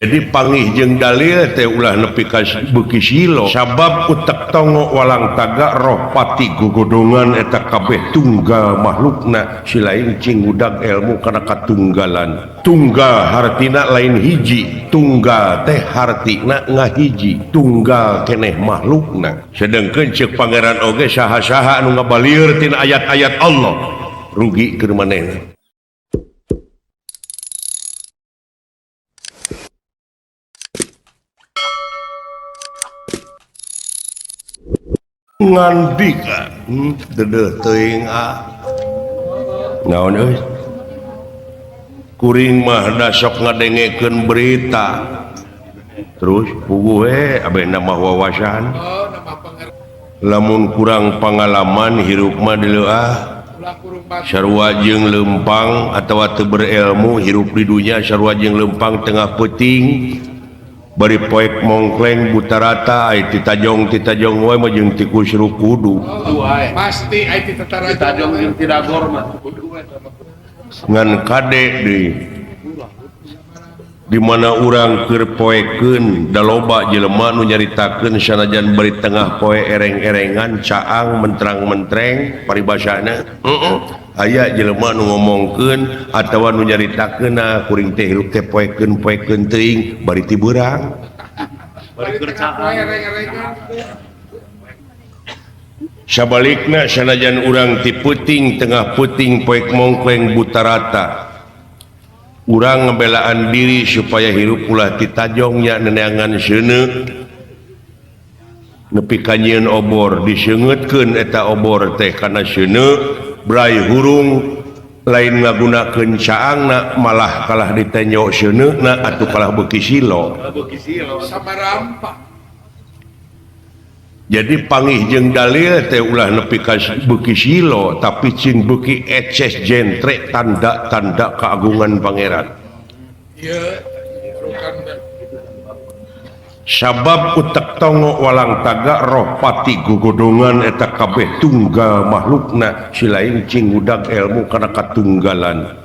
Jadi panggih jeung dalil teh ulah nepi ka beuki silo sabab utek tongo walang taga roh pati gogodongan eta kabeh tunggal makhlukna si lain cing udag ilmu kana katunggalan. Tunggal hartina lain hiji, tunggal teh hartina ngahiji, tunggal keneh makhlukna. Sedengkeun ceuk pangeran oge saha-saha anu ngabalieur tina ayat-ayat Allah rugi keur manehna. Ngandika dedeh teuing ah naon euy kuring mah da sok ngadengekeun berita terus puguh we abeh nambah wawasan lamun kurang pangalaman hirup mah deuleu ah sarua jeung leumpang atawa teu berilmu hirup di dunya sarua jeung leumpang tengah peuting bari poek mongkleng buta rata ai titajong titajong wae mah jeung tikus rukudu pasti ai titajong jeung tidagor mah kudu we ngan kade deui di mana urang keur poekeun da loba jelema nu nyaritakeun sanajan bari tengah poe ereng-erengan caang mentrang-mentreng paribasana heeh aya jelema nu ngomongkeun atawa nu nyaritakeun nah kuring teh hirup teh poekeun poekeun teuing bari ti beurang bari keur caang ereng-erengan. Sabalikna sanajan urang ti peuting tengah peuting poek mongkleng buta rata urang ngebelaan diri supaya hirup ulah titajongnya neneangan seuneu nepi ka nyieun obor diseungeutkeun eta obor teh kana seuneu brai hurung lain ngagunakeun caangna malah kalah ditenyo seuneuna atuh kalah beuki silo samarampa. Jadi panggih jeung dalil teh ulah nepi ka beuki silo tapi cing beuki eces jentre tanda-tanda keagungan pangeran. Sabab utek tongo walang taga roh pati gogodongan eta kabeh tunggal makhlukna si lain cing udag ilmu kana katunggalan.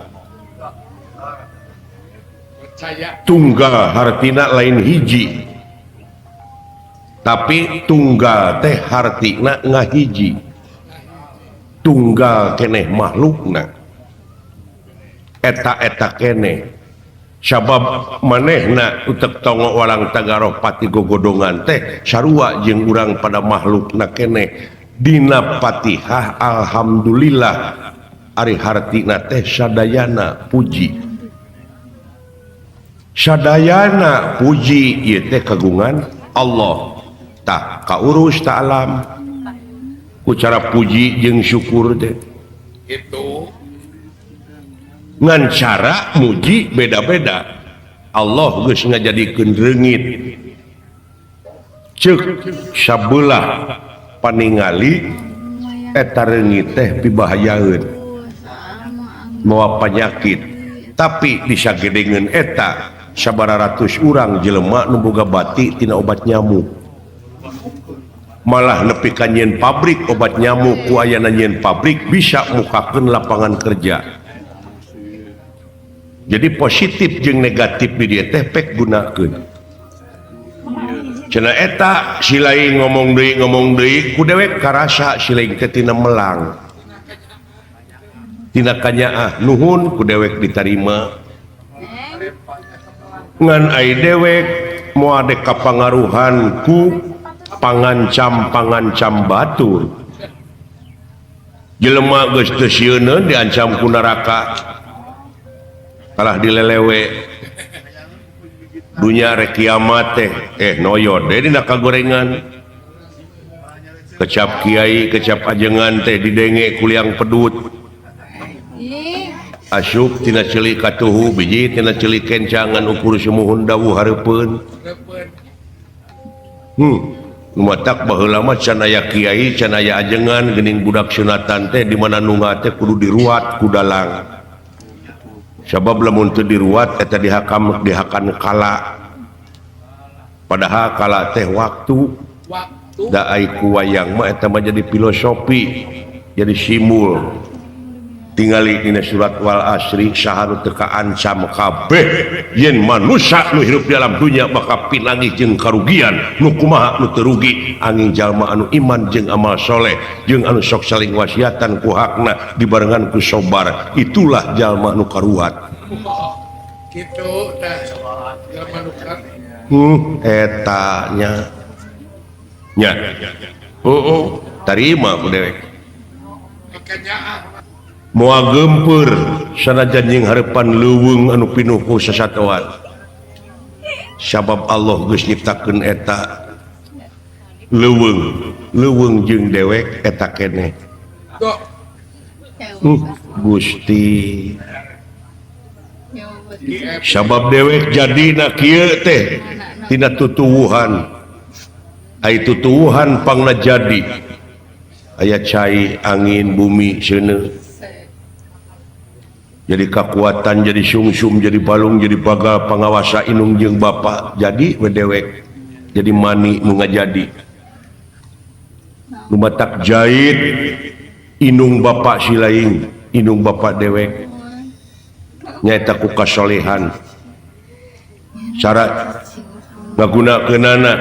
Tunggal hartina lain hiji, tapi tunggal teh hartina ngahiji, tunggal keneh makhlukna eta-eta keneh sabab manehna utek tongo walang tagaroh pati gogodongan teh sarua jeung urang pada makhlukna keneh. Dina Fatihah alhamdulillah ari hartina teh sadayana puji, sadayana puji ieu teh kagungan Allah. Tah kaurus ta alam ku cara puji jeung syukur teh itu ngan cara muji beda-beda. Allah geus ngajadikeun reungit ceuk sabelah paningali eta reungit teh pibahayaeun mawa panyakit, tapi disagedengeun eta sabaraha ratus urang jelema nu boga bati tina obat nyamuk malah nepi ka nyieun pabrik obat nyamuk ku ayana nyieun pabrik bisa mukakeun lapangan kerja. Jadi positif jeung negatif di dieu teh pek gunakeun. Cenah eta si lain ngomong deui ku dewek karasa si lain teh tina melang tina kanyaah nuhun ku dewek ditarima ngan ai dewek moal dek kapangaruhan ku pangancam-pangancam batur. Jelema geus teu sieuneun diancam ku neraka kalah dilelewe dunya rek kiamat teh noyod deui dina kagorengan kecap kiai kecap ajengan teh didenge ku liang pedut asup tina ceuli katuhu biji tina ceuli kencangan ukur sumuhun dawuh hareupeun. Matak baheula mah can aya kiai can aya ajengan geuning budak sunatan teh di mana nungga teh kudu diruat ku dalang sabab lamun teu diruat eta dihakam dihakan kala padahal kala teh waktu da ai ku wayang mah eta mah jadi filosofi jadi simbol. Tingali dina surat wal asri saha nu teu kaancam kabeh yen manusia nu hirup di alam dunya bakal pinanggih jeung karugian nu kumaha nu teu rugi angin jalma anu iman jeung amal soleh jeung anu sok saling wasiatan ku hakna dibarengan ku sobar itulah jalma nu karuat kitu tah jalma nu eta nya nya oh tarima ku dewek moal gempur sanajan jeung harepan leuweung anu pinuh ku sasatoan sabab Allah geus nyiptakeun eta leuweung leuweung jeung dewek eta keneh Gusti sabab dewek jadina kieu teh tina tutuwuhan ai tutuwuhan pangna jadi aya cai angin bumi seuneu jadi kekuatan jadi sungsum jadi balung jadi bagal pangawasa inung jeung bapa jadi we dewek jadi mani nu ngajadi nu matak jahit inung bapa silaing inung bapa dewek nyaeta ku kasolehan cara ngagunakeunana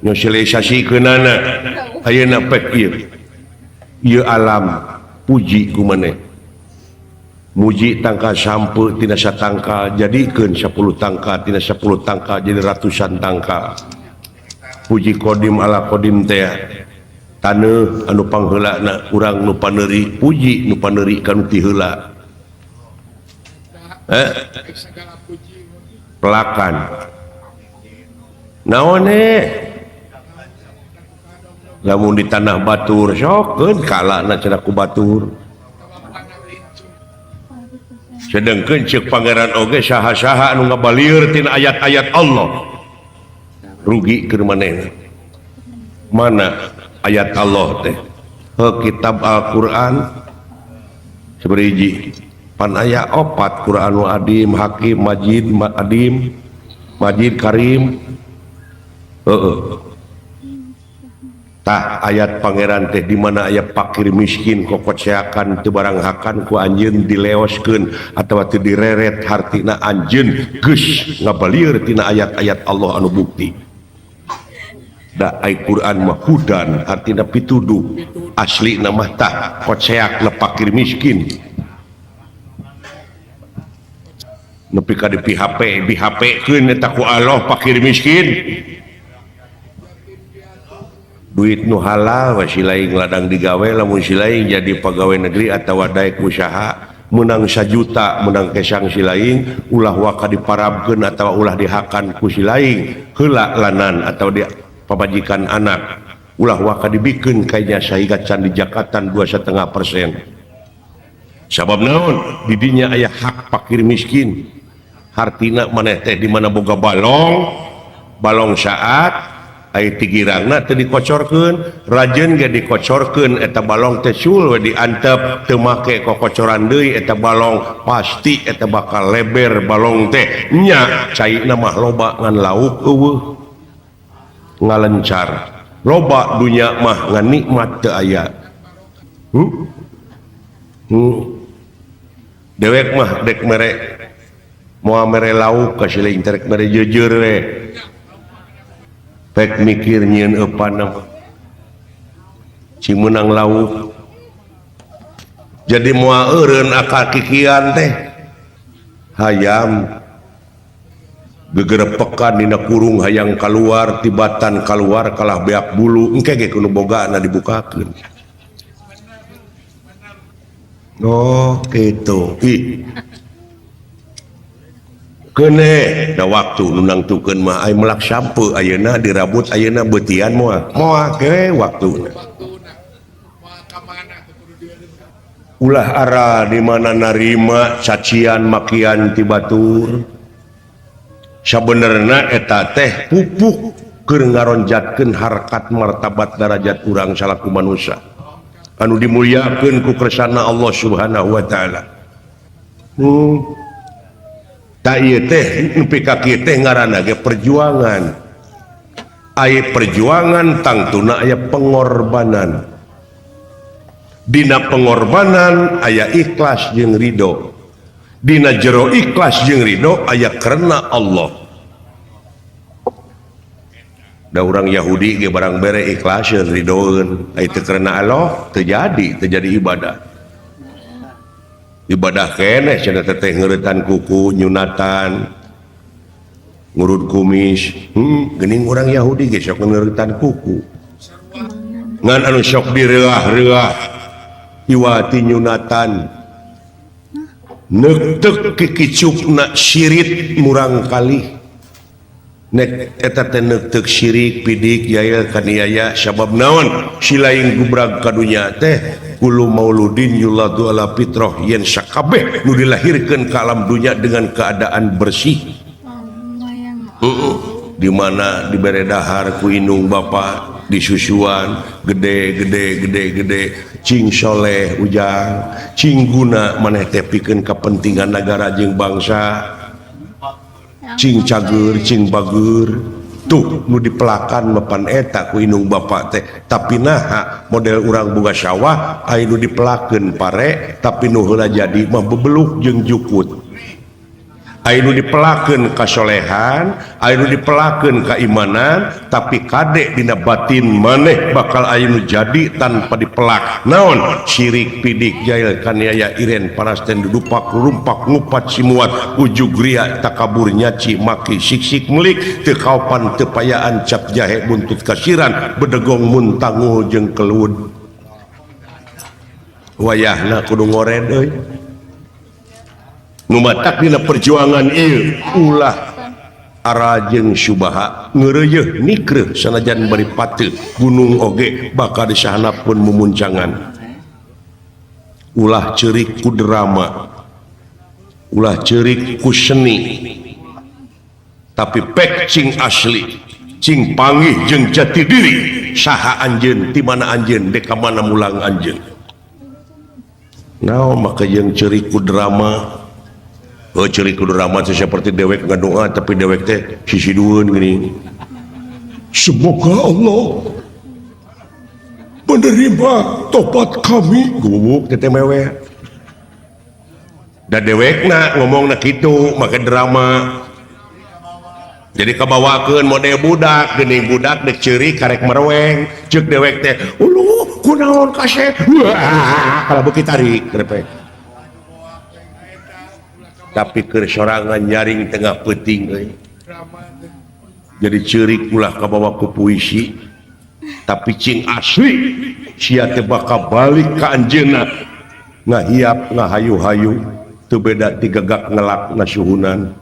nyosialisasikeunana ayeuna pek ieu ieu alam puji ku maneh muji tangka sampe tina satangka jadikeun 10 tangka tina 10 tangka jadi ratusan tangka puji kodim ala kodim teh taneuh anu pangheulana urang nu paneuri puji nu paneuri ka nu ti heula pelakan naon lamun di tanah batur sokeun kalana cenah ku batur sedengkeun ceuk pangeran oge saha-saha anu ngabalieur tina ayat-ayat Allah rugi keur manehna mana ayat Allah teh heuh kitab Al-Qur'an sabariji pan aya opat Qur'anu Adim Hakim Majid Adim Majid Karim heueuh tah ayat pangeran teh di mana aya fakir miskin kokoceakan teu barang hakan ku anjeun dileoskeun atawa teu direret hartina anjeun geus ngabalieur tina ayat-ayat Allah anu bukti da ai Quran mah hudan hartina pituduh aslina mah tah koceak na fakir miskin nepi ka di PHP BHP-keun eta ku Allah fakir miskin duit nu halal we silaing ladang digawe lamun silaing jadi pegawai negeri atawa daek usaha menang 1 juta menang kesang silaing ulah waka diparabkeun atawa ulah dihakan ku silaing heula lanan atau di pamajikan anak ulah waka dibikeun kayanya sahiga can dijakatan 2,5% sabab naon didinya aya hak fakir miskin hartina maneh teh di mana boga balong balong saat ai tigirangna teu dikocorkeun rajeun ge dikocorkeun eta balong teh sul we diantep teu make kokocoran deui eta balong pasti eta bakal leber balong teh nya caina mah loba ngan lauk eueuh ngalencar loba dunya mah ngan nikmat teu aya dewek mah dek mere moal mere lauk ka siling terek mere jeujeur we pek mikir nyieun eupan cing meunang lauk jadi moal eureun akal kikian teh hayam gegerepekan dina kurung hayang kaluar tibatan kaluar kalah beak bulu engke ge kudu bogana dibukakeun oh kitu ih kene da waktu nu nangtukeun mah ai melak sampe ayeuna dirabut ayeuna beutian moal moal ke waktuna ulah ara di mana narima cacian makian ti batur sabenerna eta teh pupuk keur ngaronjatkeun harkat martabat darajat urang salaku manusia anu dimuliakeun ku kersana Allah Subhanahu wa taala. Tak ieu teh nepi ka kieu teh ngaranna ge perjuangan. Aya perjuangan tangtuna aya pengorbanan. Dina pengorbanan aya ikhlas jeung ridho. Dina jero ikhlas jeung ridho aya karena Allah. Da urang Yahudi ge barang bere ikhlas jeung ridhoeun, aya teu karena Allah teu jadi ibadah. Ibadah keneh cenah teh ngeuretan kuku, nyunatan, ngurut kumis. Geuning urang Yahudi ge sok ngeuretan kuku. Ngan anu sok direuah-reuah iwati nyunatan. Neuteuk kikicupna sirit murang kali. Nek eta teh neuteuk sirik pidik jail kaniaya sabab naon si lain gubrag ka dunya teh kullu mauludin yuladu ala fitrah yen sakabeh nu dilahirkeun ka alam dunya dengan keadaan bersih. Di mana dibere dahar ku indung bapa disusuan gede gede gede gede cing soleh ujang cing guna maneh teh pikeun kepentingan nagara jeung bangsa cing cager cing bager tuh nu dipelakan mapan eta ku indung bapa teh tapi naha model urang boga sawah aya nu dipelakeun pare tapi nu heula jadi mah bebeluk jeung jukut. Aya nu dipelakeun kasolehan, aya nu dipelakeun keimanan, tapi kadek dina batin maneh bakal aya nu jadi tanpa dipelak. Naon? Sirik, pidik, jail, kaniaya, iren, parasten, dudupak, rumpak, ngupat, simuat, ujug ria, takabur, nyaci, maki, siksik, melik, teu kaopan, teu payaan, cap jahe, buntut kasiran, bedegong, muntangul jeung kelud. Wayahna kudu ngored euy. Nu matak dina perjuangan ieu ulah arajeng subaha ngeureuyeuh nikreuh sanajan bari pateuh gunung oge bakal disahanapkeun mumuncangan. Ulah ceurik ku drama, ulah ceurik ku seni, tapi pek cing asli cing panggih jeung jati diri saha anjeun ti mana anjeun dek ka mana mulang anjeun. Naon maka jeung ceurik ku drama. Oh ciri kudu drama teh seperti dewek ngadoa tapi dewek teh sisidueun gini. Semoga Allah menerima tobat kami. Gubuk teh mewe. Da dewekna ngomongna kitu make drama. Jadi kabawakeun model budak geuning budak dek ceurik karek mereweng ceuk dewek teh uluh kunaon kasep. Wah, kalau beuki tarik repek. Tapi keur sorangan nyaring tengah peuting euy. Jadi ceurik ulah kabawa ku puisi tapi cing asli sia teh bakal balik ka anjeunna ngahiap ngahayu-hayu teu beda tigagak ngelak ngasuhunan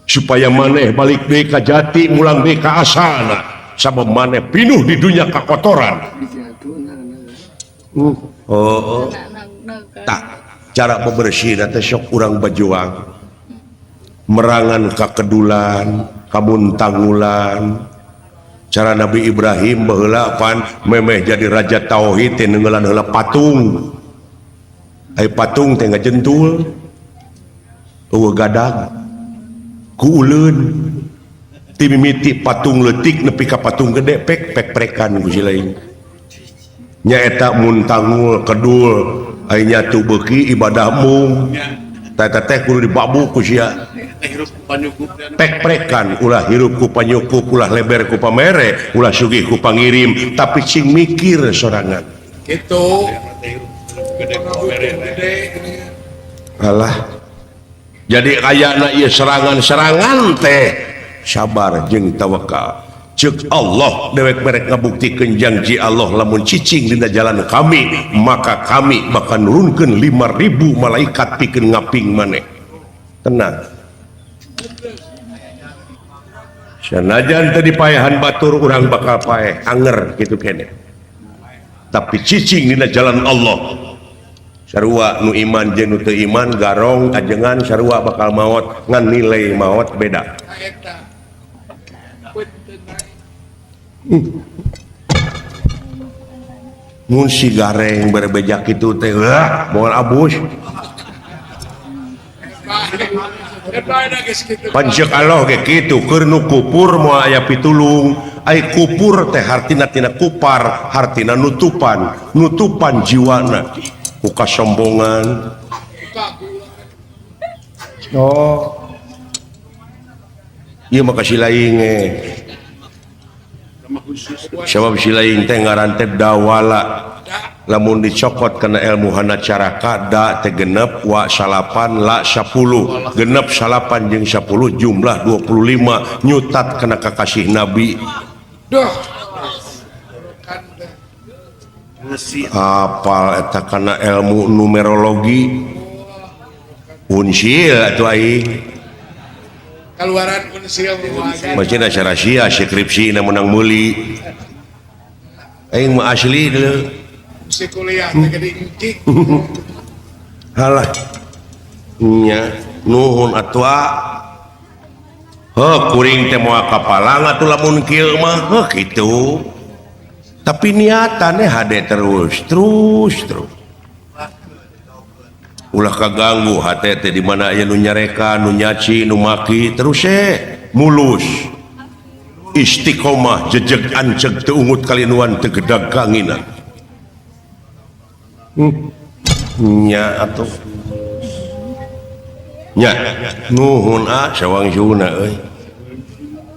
supaya maneh balik deui ka jati mulang deui ka asalna sabab maneh pinuh di dunya kakotoran. Oh, tak cara bebersih teh sok urang bajuang merangan kakedulan kamuntangulan cara Nabi Ibrahim baheula pan memeh jadi raja tauhid teh neunggeulan heula patung ai patung teh ngajentul eueuh gadag ku uleun ti mimiti patung leutik nepi ka patung gede pek pek prekan ku si lain nyaeta muntangul kedul ai nyatu beuki ibadah mung teh teh kudu dibabu ku sia pek-prekan ulah hirup ku panyukup ulah leber ku pamere ulah sugih ku pangirim tapi cing mikir sorangan kitu alah jadi kayana ieu serangan-serangan teh sabar jeung tawakal Cek Allah dewek merek ngabuktikeun janji Allah lamun cicing dina jalan kami maka kami bakal nurunkeun 5000 malaikat pikeun ngaping maneh. Tenang. Sanajan teu dipaehan batur urang bakal paeh anger kitu keneh. Tapi cicing dina jalan Allah. Sarua nu iman jeung nu teu iman garong ajengan sarua bakal maot ngan nilai maot beda. Mun si gareng berbejak itu teh moal abus. Pancek Allah ge kitu keur nu kupur moal aya pitulung, Ai kupur teh hartina tina kupar, hartina nutupan, nutupan jiwana ku kasombongan. Oh. Ieu mah ka si laing ge. Sabab si laing teh ngaran teh dawala. Lamun dicokot kana ilmu hana caraka da teh genep wa salapan la 10 genep salapan jeung 10 jumlah 25 nyutat kana kakasih nabi. Duh. Apal eta kana ilmu numerologi unsil atuh aing kaluaran unsil masih rahasia skripsi na menang meuli aing mah asli deui si kuliah teh gede engkik. Halah nya nuhun atuh. Heuh kuring teh moal kapalang atuh lamun kieu mah heuh kitu. Tapi niatane hade terus terus terus. Ulah kaganggu hate teh di mana aya nu nyareka, nu nyaci, nu maki terus mulus. Istiqomah jejeg anceg teu ungut kalinuan teu gedag kanginan. Nya atuh nya nuhun ah sawang suna euy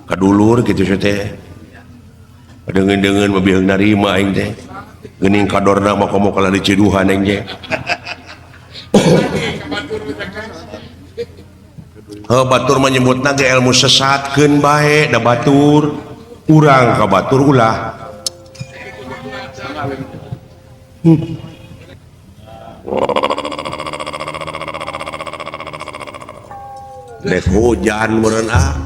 kadulur kitu teh deungeun-deungeun mah biheung narima aing teh geuning kadorna mah komo kalah diciduhan aing teh. Heuh batur mah nyebutna ge ilmu sesatkeun bae da batur urang ka batur ulah. Dek hujan meureun ah.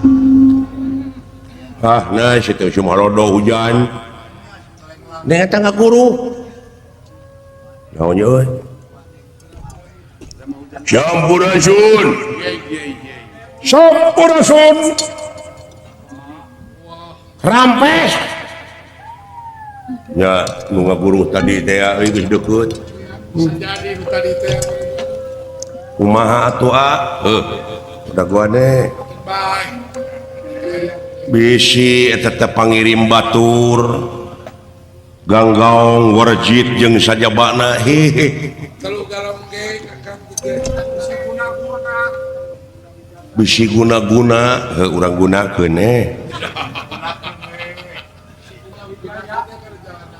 Ah nah situ cuma rodo hujan. Nih eta ngaguru. Naon euy? Sampurasun. Sampurasun. Rampes. Ya, nu ngaguru tadi teh euy geus deukeut. Jadi tadi teh. Kumaha atuh ah? Heuh. Dagoane. Bisi eta teh pangirim batur. Ganggaong warjit jeung sajabana hehe. Telu galong ge kakang teh bisi guna-guna. Bisi guna-guna, heuh urang gunakeun eh.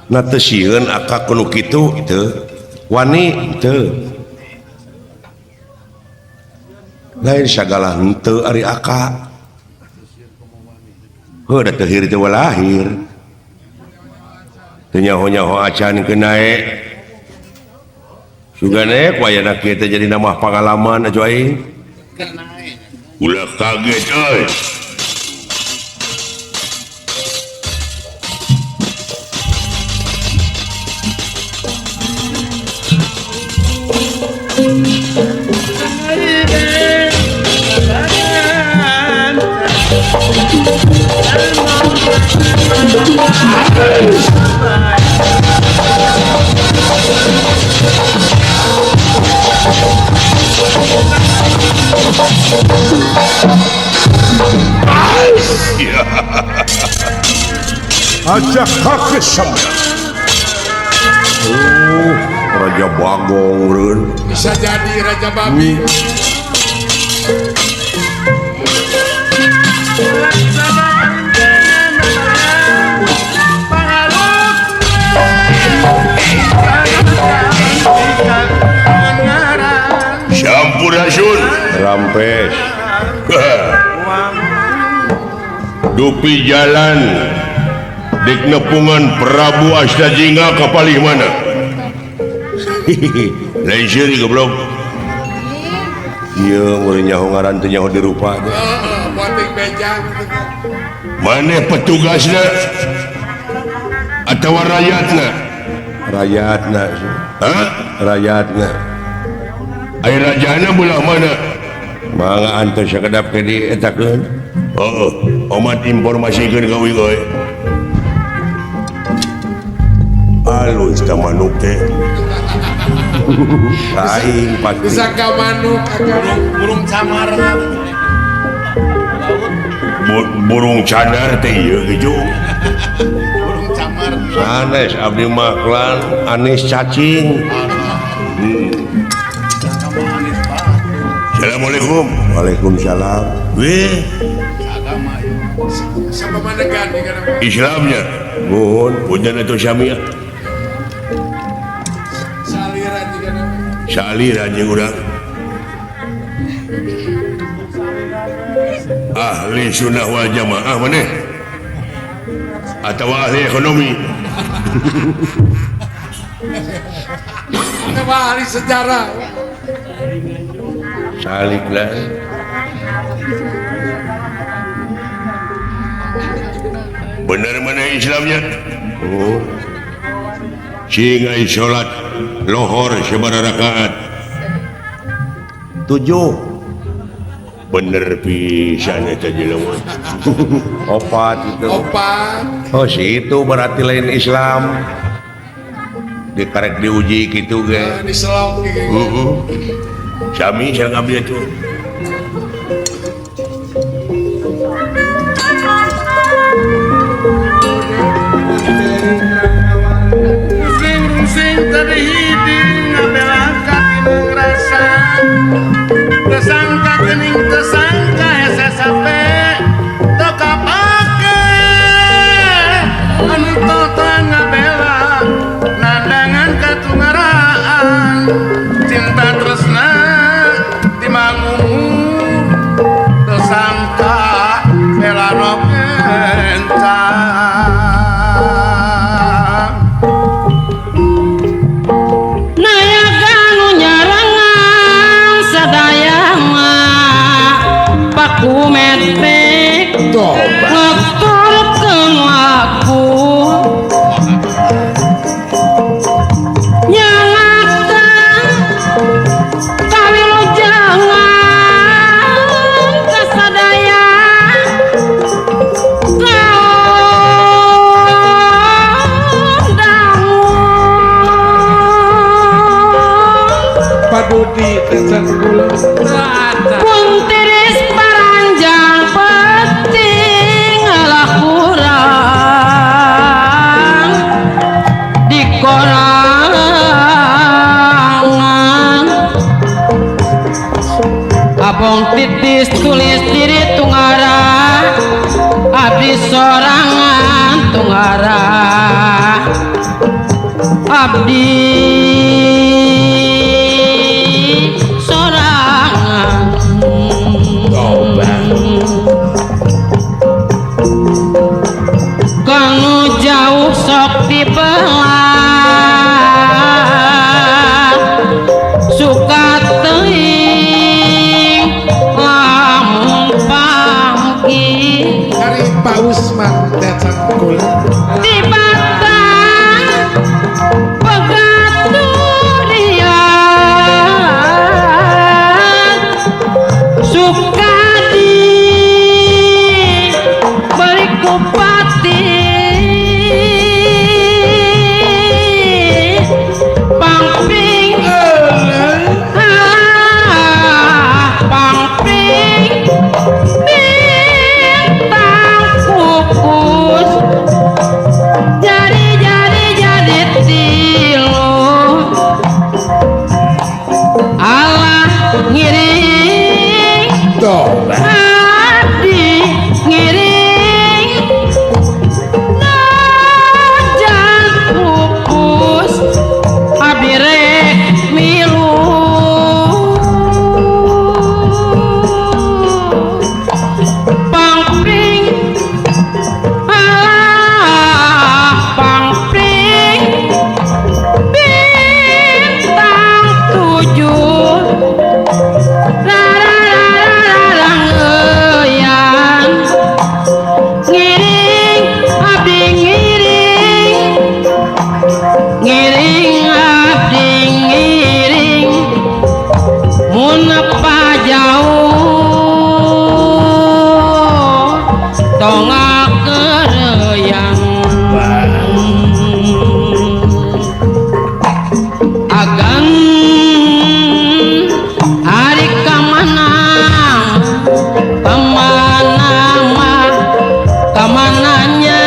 Na teu sieun akak kudu kitu teu. Wani teu. Lain sagala henteu ari akak. Heuh da teu hir teu lahir. Teu nyaho-nyaho acan keun naek. Sugane ku ayana kieu teh jadi nambah pangalaman atuh aing. Ulah kaget euy. Ajak kaki sampean. Raja Bagong reun. Bisa jadi Raja Babi. Sampurasun. Rampes. Dupi jalan dik nepungan Prabu Astajingga ka palih mana? Lain seuri goblok. Ieu mun nyaho ngaran teh nyaho dirupa. Maneh petugasna atawa rakyatna? Rakyatna. Hah? Rakyatna. Ai rajana belah mana? Mangga antos sakedap ke dietakeun. Heeh, omat informasikeun ka uing euy. Alus ka manuk teh. Aing pasti. Bisa ka manuk burung camar. Burung cadar teh ieu gejo. Burung camar. Sanes abdi mah klan Anis cacing. Assalamualaikum. Waalaikumsalam. Weh. Sama manegan Islamnya. Nuhun, punten atuh sami. Saliran juga namanya. Saliran jeung urang. Ahli sunnah wal jamaah maneh? Atau ahli ekonomi? Atau ahli sejarah? Salik lah. Bener mana Islamnya? Oh. Singai sholat lohor sabaraha rakaat? 7. Bener pisan eta jelema. Opat itu. Opat. Oh, si itu berarti lain Islam. Dikarek diuji kitu ge. Diselok ge. Heeh. Sami sareng abdi atuh. Sing tadi hiding ngabela ka rasa. Tersangka kening tersangka SSP toka pake anu tota ngabela nandangan katungaraan cinta tresna timangumur tersangka bela no kencang. Kumetek ngeturkeun aku nyangatang kawilujangan kasadaya kaon dangu Padudi teh kula puntiris paranjang penting lakurang di korangan abong titis tulis diri tungara abdi sorangan tungara abdi sorangan. Kanu jauh sok dibelah suka teuing lamun panggi dari Pak Usman teh cangkul di batang pegaturian suka di beri kupati pangping pangping bintang kukus jadi jadi jadi tilu Allah ngiring abdi ngiring najan pupus abdi rek milu pangpring alah pangpring bintang 7 rararararang ngiring abdi ngiring ngiring abdi ngiring mun apa jauh tongak kereyang agan hari kamana kemana mah kamananya.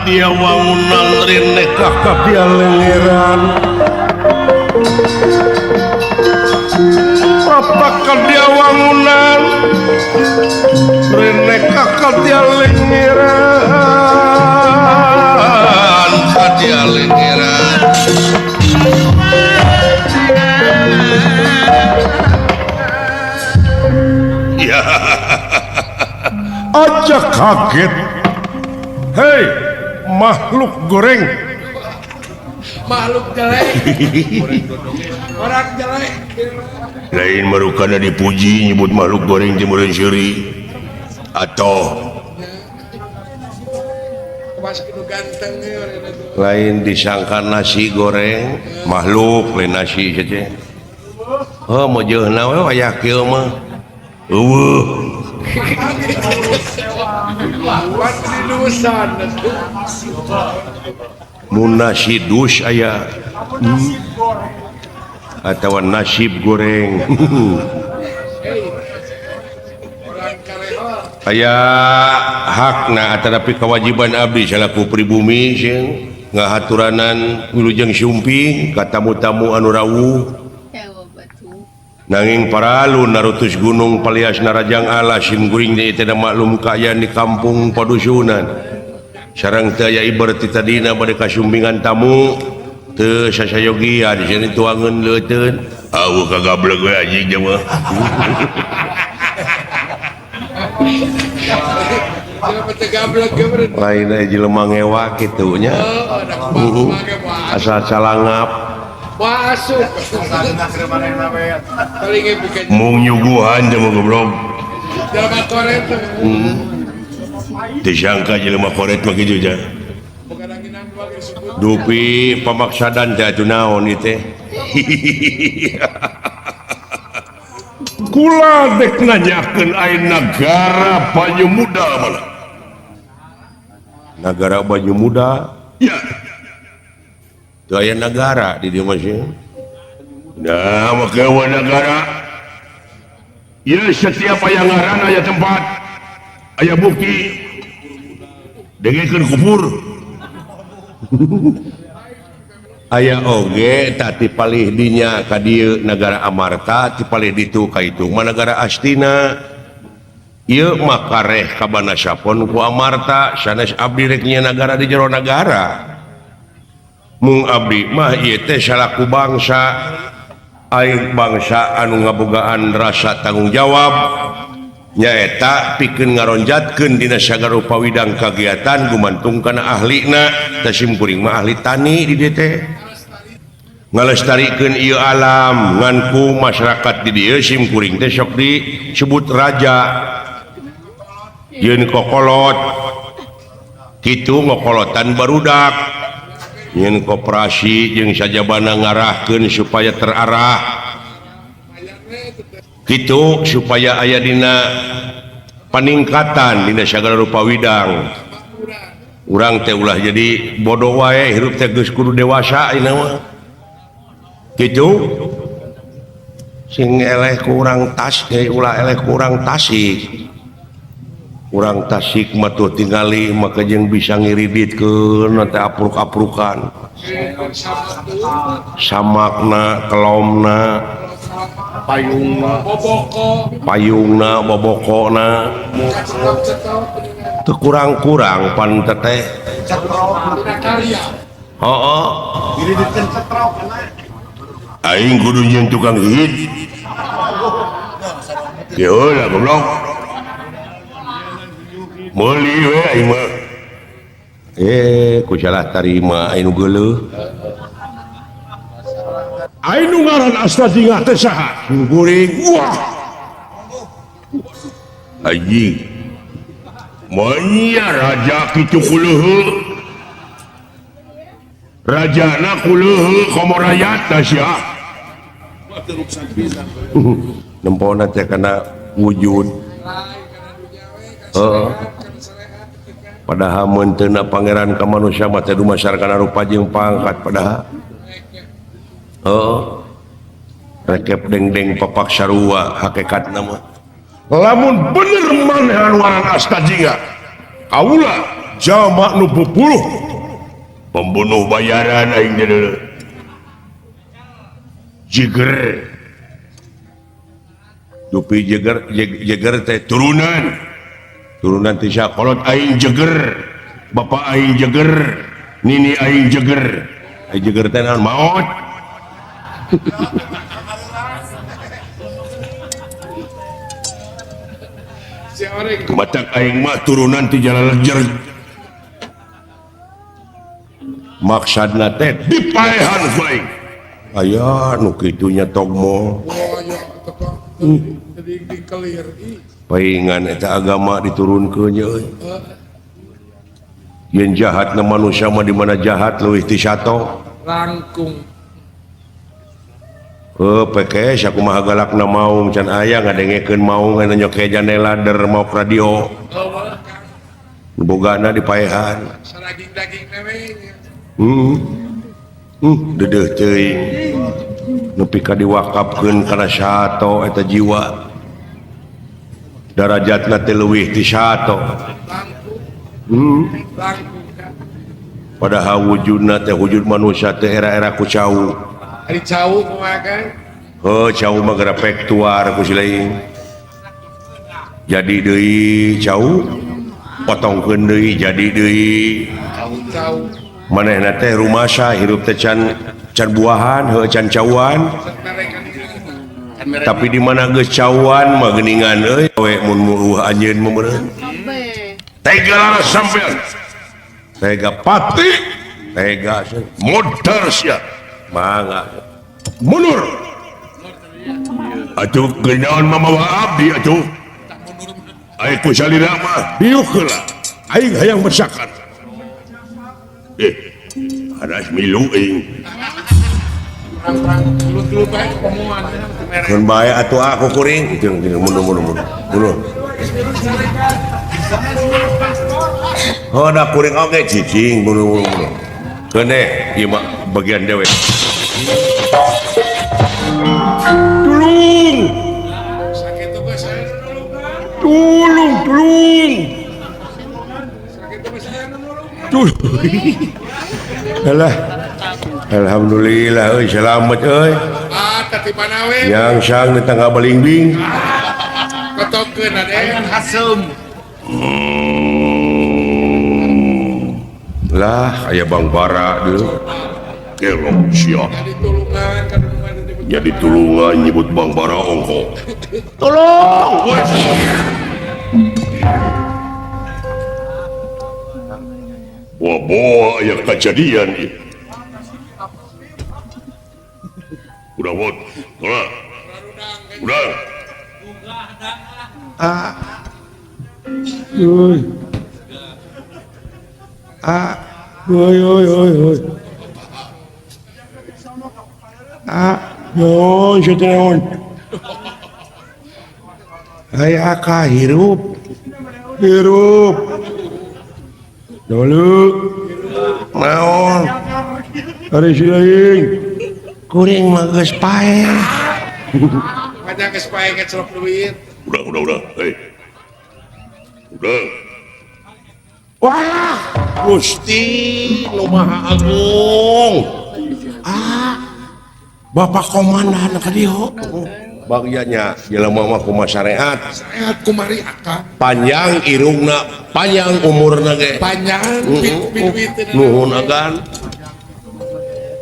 Kadia wangunan rinekah kadia lengeran Prapa kadia wangunan rinekah kadia lengeran kadia lengeran ya aja kaget. Hei makhluk goreng, makhluk jelek, orang jelek. Lain marukana dipuji nyebut makhluk goreng timureun seuri atau lain disangka nasi goreng makhluk lain nasi saja. Oh mojeuhna we wayah kieu mah. Eueuh. Mun nasi dus aya atawa nasib goreng. Aya hakna atanapi kewajiban abdi salaku pribumi sing ngahaturanan wilujeng sumping ka tamu-tamu anu rawuh. Nanging paralu narutus gunung palias narajang alas sim guring deui teh maklum kaayaan di kampung padusunan. Sareng teu aya iber ti tadina bade kasumpingan tamu teu sasayogia di sini tuangeun leuteun. Aweuh kagableg we anjing jeung mah. Lain aya jelema ngewa kitu nya. Asal calangap. Mung nyuguhan teh mah goblok. Disangka jelema koret mah kitu ja. Dupi pamaksadan teh atuh naon ieu teh. Kula dek nanyakeun aya nagara Banyu Muda mana? Nagara Banyu Muda? Ya. Teu aya nagara di dieu mah sih. Nah, make wa nagara. Ieu setiap aya ngaran aya tempat, aya bukti. Dengekeun kubur. Aya oge tak tipalih dinya ka dieu nagara Amarta, tipalih ditu ka itu mah nagara Astina. Ieu mah kareh ka Banasapon ku Amarta, sanes abdi rek nya nagara di jero nagara. Mung abdi mah ieu teh salaku bangsa, aing bangsa anu ngabogaan rasa tanggung jawab nyaeta pikeun ngaronjatkeun dina sagala rupa widang kagiatan gumantung kana ahlina. Teh simkuring mah ahli tani di dieu teh ngalestarikeun ieu alam ngan ku masyarakat di dieu simkuring teh sok disebut raja yeun kokolot kitu ngokolotan barudak nyen koperasi jeung sajabana ngarahkeun supaya terarah kitu supaya aya dina paningkatan dina sagala rupa widang. Urang teh ulah jadi bodoh wae hirup teh geus kudu dewasa ayeuna mah kitu sing eleh ku urang tas ulah eleh ku urang Tasik. Urang Tasik mah tuh tingali maka jeung bisa ngiriditkeun teh apruk-aprukan samakna kelomna payungna payungna bobokona teu kurang-kurang pan teteh heeh aing kudu jeung tukang hit kieu lah goblok meuli we aing mah ku salah tarima aing nu geuleuh. Aing nu ngaran Asta Jingah teh saha? Guring. Wah. Anjing. Manya raja kitu kuleuheuh. Rajana kuleuheuh komo rayatna sia. Nempona teh kana wujud. Heeh. Padahal mun teu na pangeran ka manusia mah teh dumasar kana rupa jeung pangkat padahal. Heeh. Rekep dengdeng papak sarua hakikatna mah. Lamun bener maneh anu ngaran Asta Jingah, kaula Jalma nu bubuluh. Pembunuh bayaran aing deuleu. Jiger. Dupi jeger jeger teh turunan. Turunan ti sakolot aing jeger. Bapak aing jeger, nini aing jeger. Aing jeger teh naon maot. Batak aing mah turunan ti Jalalejer. Maksudna teh dipaehan ku aing. Aya nu kitu nya togmo. Paingan eta agama diturunkeun nya euy. Yen jahatna manusia mah di mana jahat leuwih ti sato. Langkung. Heuh PKS aku mah galakna maung can aya ngadengekeun maung anu nyoke janela der maok radio. Bogana dipaehan. Saraging-daging we. Dedeuh teuing. Nepi ka diwakafkeun kana sato eta jiwa. Darajatna teh leuwih ti sato. Padahal wujudna teh wujud manusia teh era-era ku cau. Ari cau kumaha kan? Heuh cau mah geura pek tuar ku si lain. Jadi deui cau, potongkeun deui jadi deui. Cau. Manehna teh rumasa hirup teh can can buahan, heuh can cauan. Tapi di mana geus cauan mah geuningan euy we mun muruh anjeun mah meureun. Tega laras sampean. Tega pati, tega modar sia. Mangga. Mundur. Atuh geunaon mamawa abdi atuh. Aing ku salira mah diuk heula. Aing hayang mesakan. Aras milu aing. Perang-perang gelut-gelut bae komoan. Keun bae atuh aku kuring. Jeung mundur mundur mundur. Mundur. Oh, da kuring oge cicing mundur mundur. Keun deh ieu mah bagian dewe. Tulung. Sakitu geus aya nu nulungan. Tulung, tulung. Sakitu geus aya nu nulungan. Tulung. Alah. Alhamdulillah euy selamat euy. Ah, tadi mana we? Yang sang di tangga balingbing. Kotokeun aden hasem. Lah, aya Bang Bara deui. Kelok sia. Jadi tulungan kadungan Jadi tulungan nyebut Bang Bara ongko. Tolong. Boa-boa aya kejadian ieu. Udah wot, tolak. Udah. Ah. Oi. Ah. Oi oi oi oi. Ah, yo seteon. Aya ka hirup. Hirup. Dulu. Naon? Ari si lain. Kuring mah geus paeh. Banyak geus paeh ngecelok duit. Udah. Hei. Udah. Wah, Gusti nu Maha Agung. Ah. Bapak komandan ka dieu. Bagiannya jelema mah kumaha syariat. Syariat kumari akang. Panjang irungna, panjang umurna ge. Panjang duit-duiteun. Nuhun agan.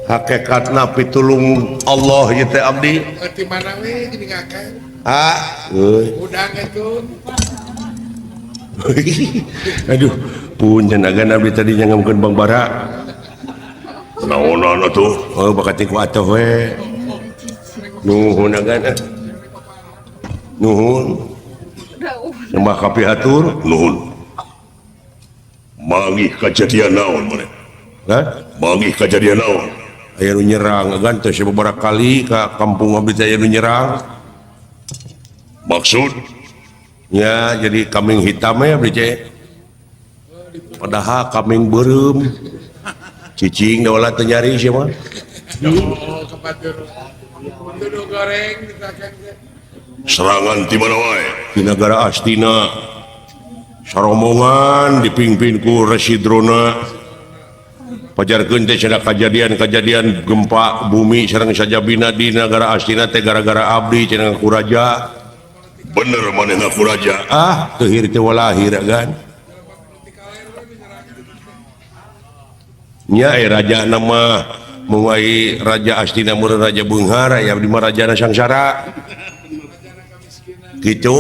Hakikatna pitulung Allah ieu teh abdi. Ti mana we geuning akang? Ah, euy. Udang itu. Aduh, punten agan abdi tadi nyangamkeun Bang Bara. Naonan atuh? Oh, bakat ku atuh we. Nuhun agan. Nuhun. Sembah kapihatur, nuhun. Manggih kajadian naon maneh? Hah? Manggih kajadian naon? Aya nu nyerang agan teh sababaraha kali ka kampung abdi teh aya nu nyerang. Maksud? Ya, jadi kambing hitam ya abdi teh. Padahal kambing beureum. Cicing da ulah teu nyari sia mah. Oh, kebatur. Tuduh goreng ditakan teh. Serangan ti mana wae? Di negara Astina. Sarombongan dipimpin ku Resi Drona. Pajarkeun teh cenah kajadian-kajadian gempa bumi sareng sajabina di nagara Astina teh gara-gara abdi cenah ngaku raja. Bener maneh ngaku raja. Ah, teu hir teh walahir kan. Nya raja nama menguai raja Astina meureun raja beunghar aya abdi mah rajana sangsara. Gitu.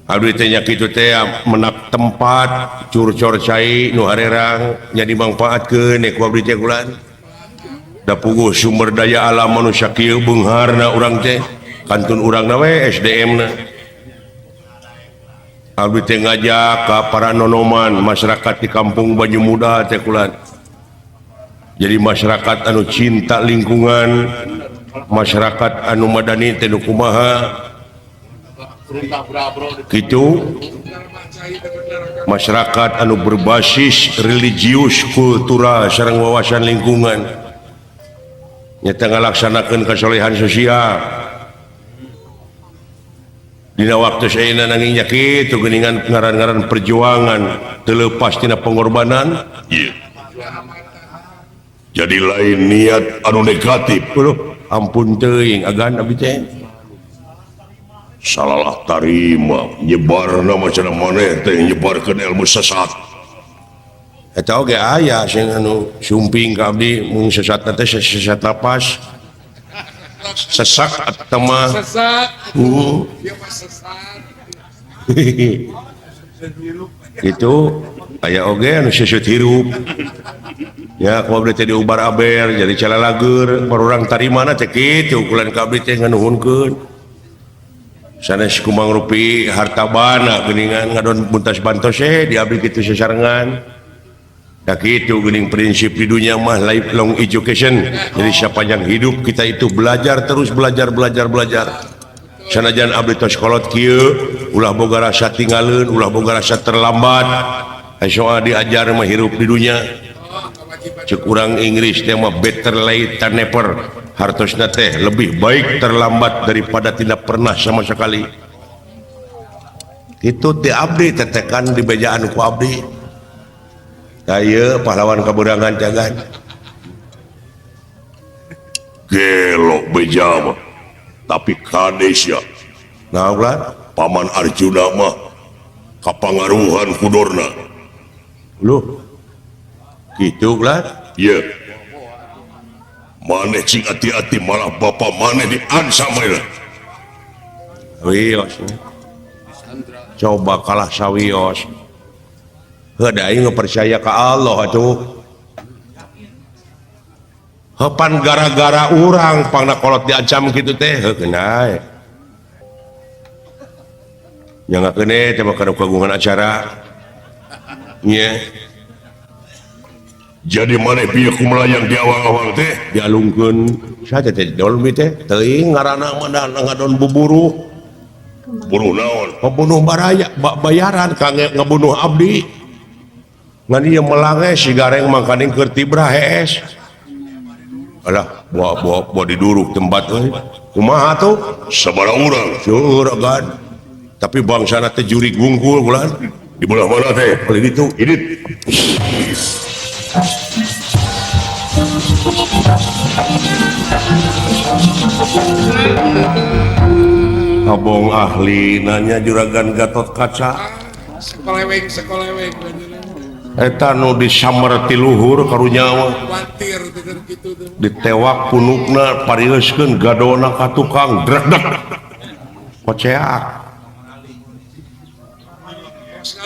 Abdi teh nya kitu teh menak tempat curcor cai nu harerang nya dimangpaatkeun ku abdi teh kulan. Da puguh sumber daya alam manusia kieu beungharna urang teh kantun urangna we SDM-na. Abdi teh ngajak ka para nonoman masyarakat di kampung Banyu Muda teh kulan. Jadi masyarakat anu cinta lingkungan, masyarakat anu madani teh nu kumaha gitu, masyarakat anu berbasis religius kultural sareng wawasan lingkungan nyata ngalaksanakeun kasolehan sosial dina waktu ayeuna nanging nya kitu geuningan ngaran-ngaran perjuangan teu leupas tina pengorbanan. Iya. Jadi lain niat anu negatif. Aduh, ampun teuing agan abdi teh. Salalah tarima nyebarna macana maneh teh nyebarkeun ilmu sesat. Eta oge aya sing anu sumping ka abdi mung sesatna teh sesat napas. Sesak atau mah sesak. Dia mah sesat. Gitu aya oge anu sesut hirup. Ya ku abdi teh diubar-aber jadi calalager barurang tarimana teh kitu ukuran ka abdi teh nganuhunkeun. Sanes kumang rupi harta bana geuningan ngadon buntas bantos di abdi kitu sasarengan. Da kitu geuning prinsip di dunia mah lifelong education. Jadi sepanjang hidup kita itu belajar terus belajar belajar belajar. Sanajan abdi tos kolot kieu ulah boga rasa tinggaleun, ulah boga rasa terlambat. Soal diajar mah hirup di dunia. Cek urang Inggris teh mah better late than never. Hartosna teh lebih baik terlambat daripada tidak pernah sama sekali. Itu ti abdi tetekan di bejaan ku abdi. Tah ieu pahlawan kaberangan jagan. Gelok beja mah. Tapi kades ya. Naon lah? Paman Arjuna mah kapangaruhan ku Dorna. Loh. Gitu lah. Iya. Maneh cing hati-hati malah bapak maneh diancam lah. Wios. Coba kalah sawios. Heuh da aing percaya ka Allah atuh. Heupan gara-gara urang pangna kolot diancam kitu teh heuh keuna. Nya ngakeun teh mah kana kagungan acara. Nya. Jadi maneh pieu kumelayang di awang-awang teh dialungkeun saja teh dolmi teh teuing ngaranna mah ngadon buburuh. Buruh naon? Pembunuh baraya bayaran ka ngabunuh abdi. Ngan ieu melange si gareng mangkaning keur tibrah hees. Alah bawa diduruk tempat euy. Kumaha tuh? Sabaraha urang? Seueur kan. Tapi bangsana teh jurig wungkul kulan. Di belah mana teh? Beli ditu. Idit. Abong ahli nanya juragan Gatot Kaca. Sekoleweng sekoleweng. Eta nu disamber ti luhur karunya mah. Ditewak punukna parileuskeun gadona ka tukang drekdek. Koceak.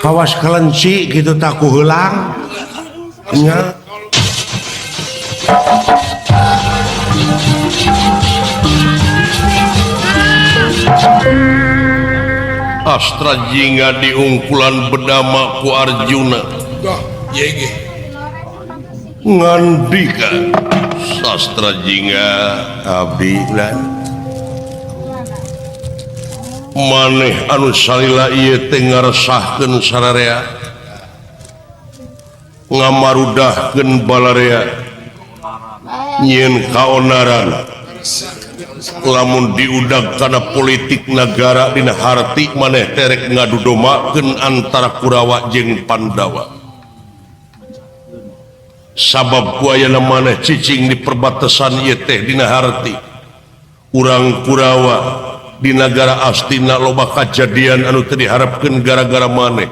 Kawas kelenci kitu tah ku heulang. Nya. Astra jingga diungkulan bedama ku Arjuna. Ngandika sastra jingga abdi lan maneh anu salila ieu teh ngaresahkeun sararea ngamarudahkeun balarea nyieun kaonaran Lamun diudag kana politik nagara dina harti maneh terek ngadudomakeun antara Kurawa jeung Pandawa. Sabab ku ayana maneh cicing di perbatasan ieu teh dina harti. Urang Kurawa di nagara Astina loba kajadian anu teu diharapkeun gara-gara maneh.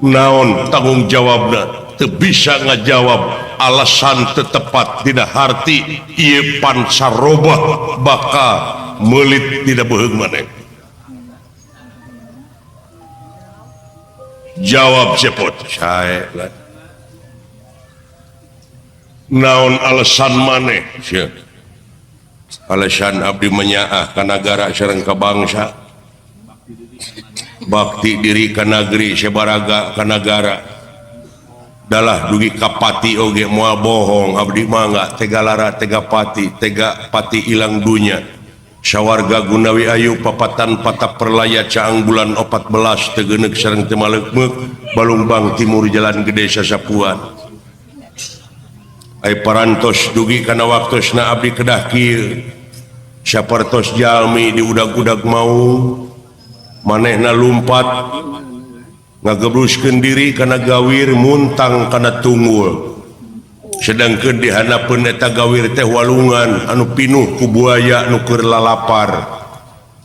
Naon tanggung jawabna? Teu bisa ngajawab alasan tetepat dina harti ieu pansarobah bakal meulit dina beuheung maneh. Jawab cepot sae lah. Naon alasan maneh? Alasan abdi menyaah ka nagara sareng ka bangsa. Bakti diri ka nagri sabaraga ka nagara. Dalah dugi kapati oge moal bohong abdi mangga tega lara tega pati ilang dunya. Sawarga Gunawi Ayu papatan patap perlaya caang bulan 14 teu geuneuk sareng teu maleukmeuk Balungbang Timur Jalan Gede Sasapuan. Ai parantos dugi kana waktosna abdi kedah kieu. Sapertos jalmi di udag-udag mau manehna lumpat ngagebruskeun diri kana gawir muntang kana tunggul. Sedangkeun di handapeun eta gawir teh walungan anu pinuh ku buaya nu keur lalapar.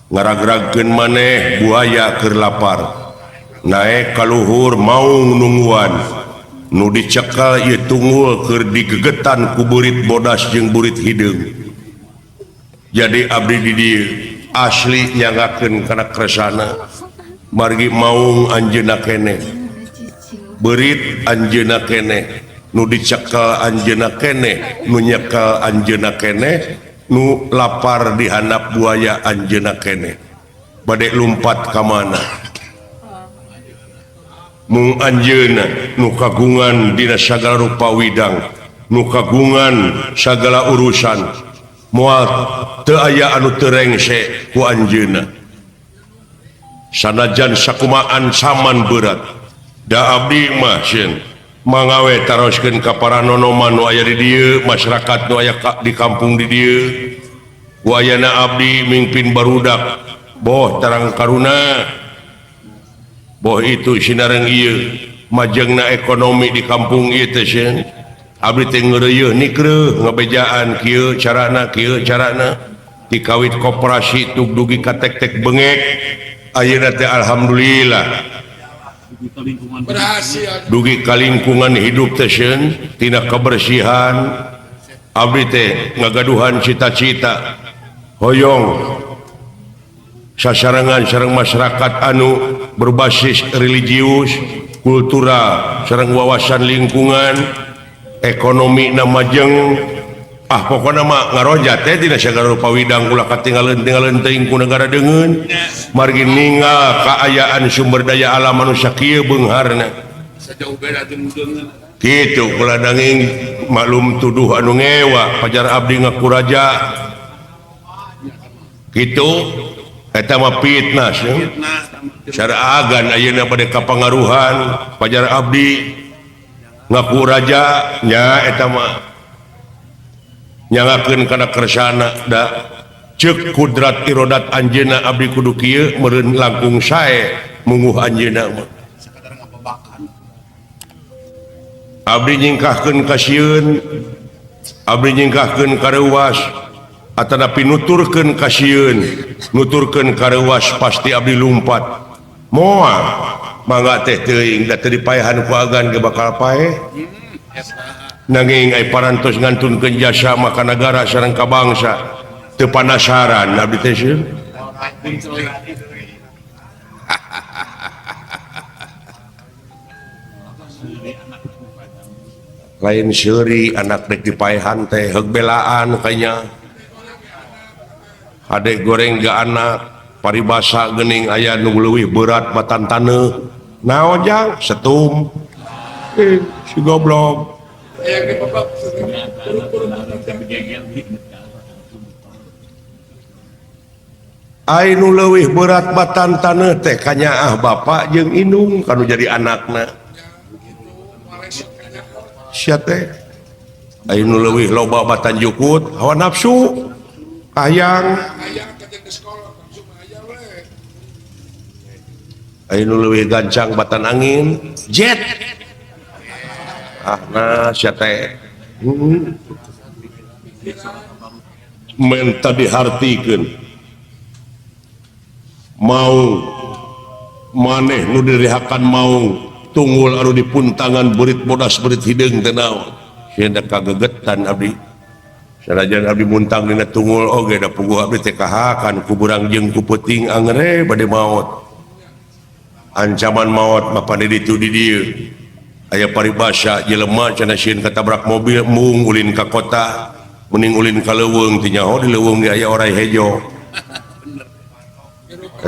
Ngaragragkeun maneh buaya keur lapar. Naek ka luhur maung nungguan. Nu dicekal ieu tunggul keur digegetan ku burit bodas jeung burit hideung. Jadi abdi di dieu asli nyangakeun kana kresana. Margi maung anjeunna keneh, beurit anjeunna keneh, nu dicekal anjeunna keneh, nu nyekel anjeunna keneh, nu lapar di handap buaya anjeunna keneh. Bade lumpat ka mana? Mung anjeunna nu kagungan dina sagala rupa widang, nu kagungan sagala urusan, moal teu aya anu teu rengse ku anjeunna. Sanajan sakumaan saman berat da abdi mah sieun mangawe taroskeun ka para nonoman nu aya di dieu, masyarakat nu aya di kampung di dieu. Ku ayana abdi mingpin barudak boh tarang karuna boh itu sinareng ieu majengna ekonomi di kampung ieu teh sieun. Abdi teh ngeureuyeuh nikreuh ngabejaan kieu carana dikawit koperasi tug dugi ka tek-tek bengek. Ayeuna teh alhamdulillah berhasil dugi ka lingkungan hidup teh sieun tina kebersihan. Abdi teh ngagaduhan cita-cita hoyong sasarengan sareng masyarakat anu berbasis religius, kultural, sareng wawasan lingkungan, ekonomi na majeng. Ah pokona mah ngaroja teh dina sagala rupa widang ulah katinggaleun-tinggaleun teuing ku negara deungeun. Margi ninggal kaayaan sumber daya alam manusia kieu beungharna. Sajauh beda jeung deungeun. Kitu kula danging maklum tuduh anu ngewa pajar abdi ngaku raja. Kitu eta mah fitnah sieun. Cara agan ayeuna bade kapangaruhan pajar abdi ngaku raja nya eta mah nyangakeun kana kersana da ceuk kudrat irodat anjeunna abdi kudu kieu meureun langkung sae munguh anjeunna mah. Abdi nyingkahkeun ka sieun, abdi nyingkahkeun ka reuwas atanapi nuturkeun ka sieun, nuturkeun ka reuwas pasti abdi lumpat. Moal mangga teh teuing da teu dipaehan ku agan ge bakal paeh. Nanging ai parantos ngantunkeun jasa maka nagara sareng ka bangsa teu panasaran abdi teh sieun. Lain seuri anak dek dipaehan teh heug belaan kayanya. Hade goreng ga anak paribasa geuning aya nu leuwih berat batan taneuh. Naon jang setum. Si goblok. Ai nu leuwih berat batan taneuh teh kanyaah bapak jeung indung kanu jadi anakna. Sia teh ai nu leuwih loba batan jukut hawa nafsu. Hayang aya nu leuwih gancang batan angin jet ah nah sia teh menta dihartikeun mau maneh nu dirihakan mau tunggul anu dipuntangan beurit bodas beurit hideung teh naon sieun kagegetan abdi sanajan abdi muntang dina tunggul oge da puguh abdi teh kahakan ku burang jeung ku peuting angere bade maot ancaman maot mah pan ditu di dieu aya paribasa jelema cenah sieun katabrak mobil mung ulin ka kota mending ulin ka leuweung teh nyaho di leuweung ge aya orai hejo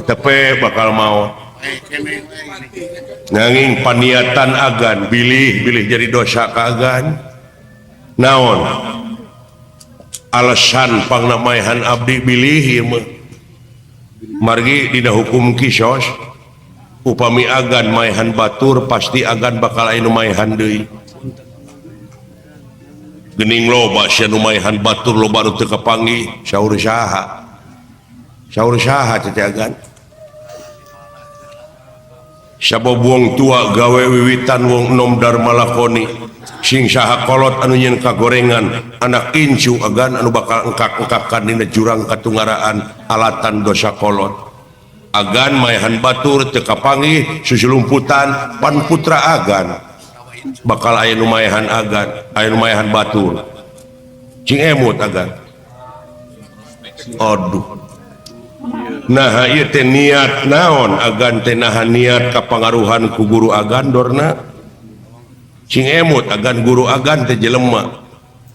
tepe bakal maot nanging paniatan agan bilih-bilih jadi dosa ka agan naon alasan pangnamaehan abdi bilih ieu mah margi dina hukum kisos upami agan maehan batur pasti agan bakal aya nu maehan deui geuning loba sia nu maehan batur loba nu teu kapanggih saur saha teh agan sabab wong tua gawe wiwitan wong enom dharma lakoni sing saha kolot anu nyeun kagorengan anak incu agan anu bakal engkak-engkakan dina jurang katungaraan alatan dosa kolot agan maehan batur teu kapanggih susulumputan pan putra agan bakal aya nu maehan agan aya nu maehan batur cing emut agan aduh nah ieu teh niat naon agan teh naha niat kapangaruhan ku guru agan dorna cing emut agan guru agan teh jelema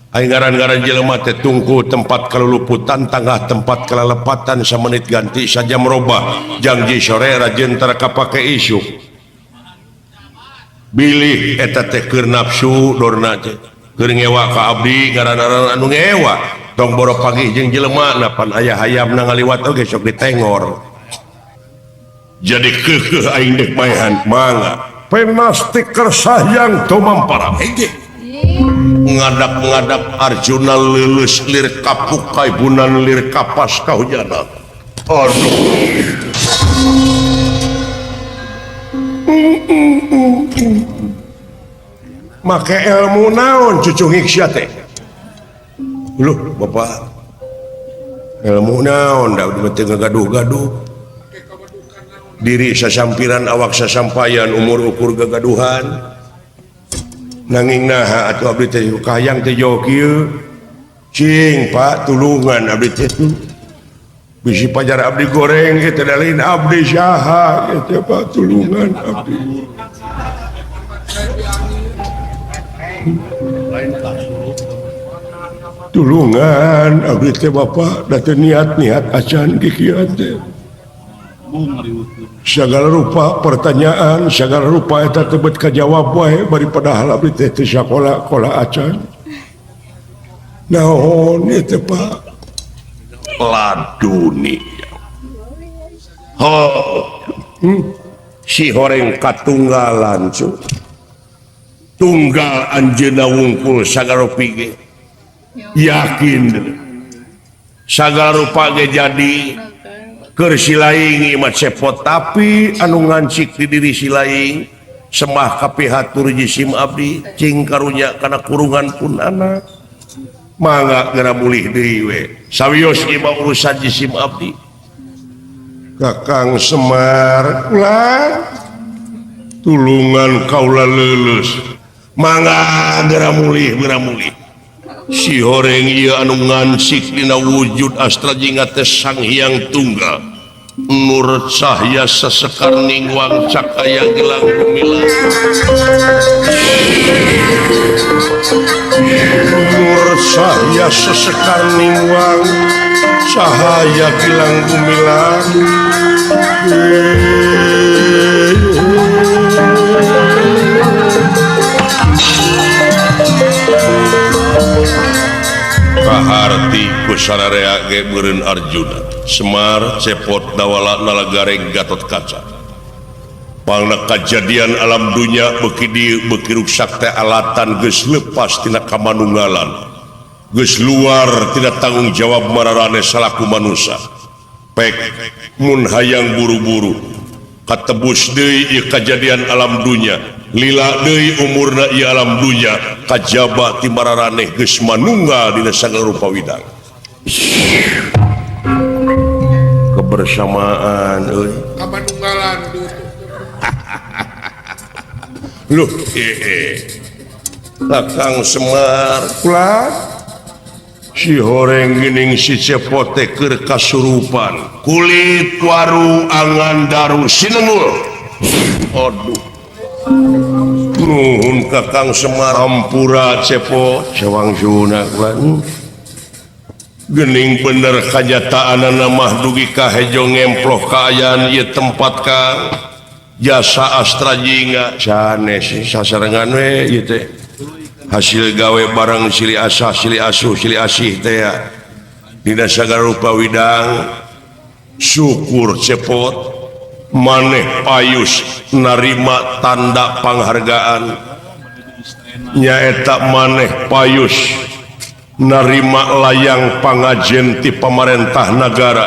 ai ngaran-ngaran jelema teh tungku tempat kaluluputan tangah tempat kalalepatan samenit ganti sajam robah janji sore rajin tara kapake isuk bilih eta teh keur nafsu dorna teh keur ngewa ka abdi ngaran-ngaran anu ngewa tong boro pagi jeung jelema napan aya hayamna ngaliwat oge sok ditengor jadi keukeuh aing deuk maehan mangga penasti kersahyang tumampara ngadak-ngadak Arjuna leuleus lir kapuk kaibunan lir kapas kahujana aduh make ilmu naon cucungik sia teh loh bapak ilmu naon da teu ngagaduh-gaduh diri sasampiran awak sasampayan umur ukur gagaduhan nanging naha atuh abdi teh kahayang teh jauh kieu cing Pak tulungan abdi teh bisi pajar abdi goreng kieu teh lain abdi saha kieu Pak tulungan abdi tulungan abdi teh Bapak da teu niat-niat acan kieu teh segala rupa pertanyaan segala rupa eta tebet kajawab wae bari padahal abdi teh teu sakola-kola acan naon ieu teh Pak laduni ho si horeng katunggalan cu tunggal anjeunna wungkul sagala rupi ge yakin sagala rupa ge jadi keur si laing ieu mah cepot tapi anu ngancik di diri si laing semah kapihatur jisim abdi cing karunya kana kurungan pun anak mangga geura mulih deui we sawios ieu mah urusan jisim abdi Kakang Semar ulah tulungan kaula leuleus mangga geura mulih geura mulih si horeng ieu anu ngancik dina wujud astra jingga teh Sang Hyang Tunggal nur cahya sesekar ningwang cakaya gelang gumilang nur cahya sesekar ningwang cahaya gilang gumilang kaharti ku sararea ge meureun Arjuna Semar cepot dawala nalagareng Gatot Kaca pangna kajadian alam dunya beuki dieu beuki ruksak teh alatan geus lepas tina kamanunggalan Geus luar tidak tanggung jawab mararaneh salaku manusia. Pek mun hayang buru-buru katebus deui ieu kajadian alam dunya, lila deui umurna ieu alam dunya kajaba ti mararaneh geus manunggal dina sagala rupa widang. Kebersamaan euy. Kamanunggalan Loh, Kakang Semar kula si horeng geuning si Cepote keur kasurupan kulit waru angan daru sinengul. Aduh, nuhun Kakang Semar hampura Cepot cewang suna kula. Gening bener kanyataanana mah dugi ka hejo ngemploh kaayaan ieu tempat Kang jasa Astra Jingga sanes sasarengan we ieu teh hasil gawe barang silih asah silih asuh silih asih teh ya. Dina sagala rupa widang syukur Cepot maneh payus narima tanda panghargaan nyaeta maneh payus narima layang pangajen ti pamarentah nagara.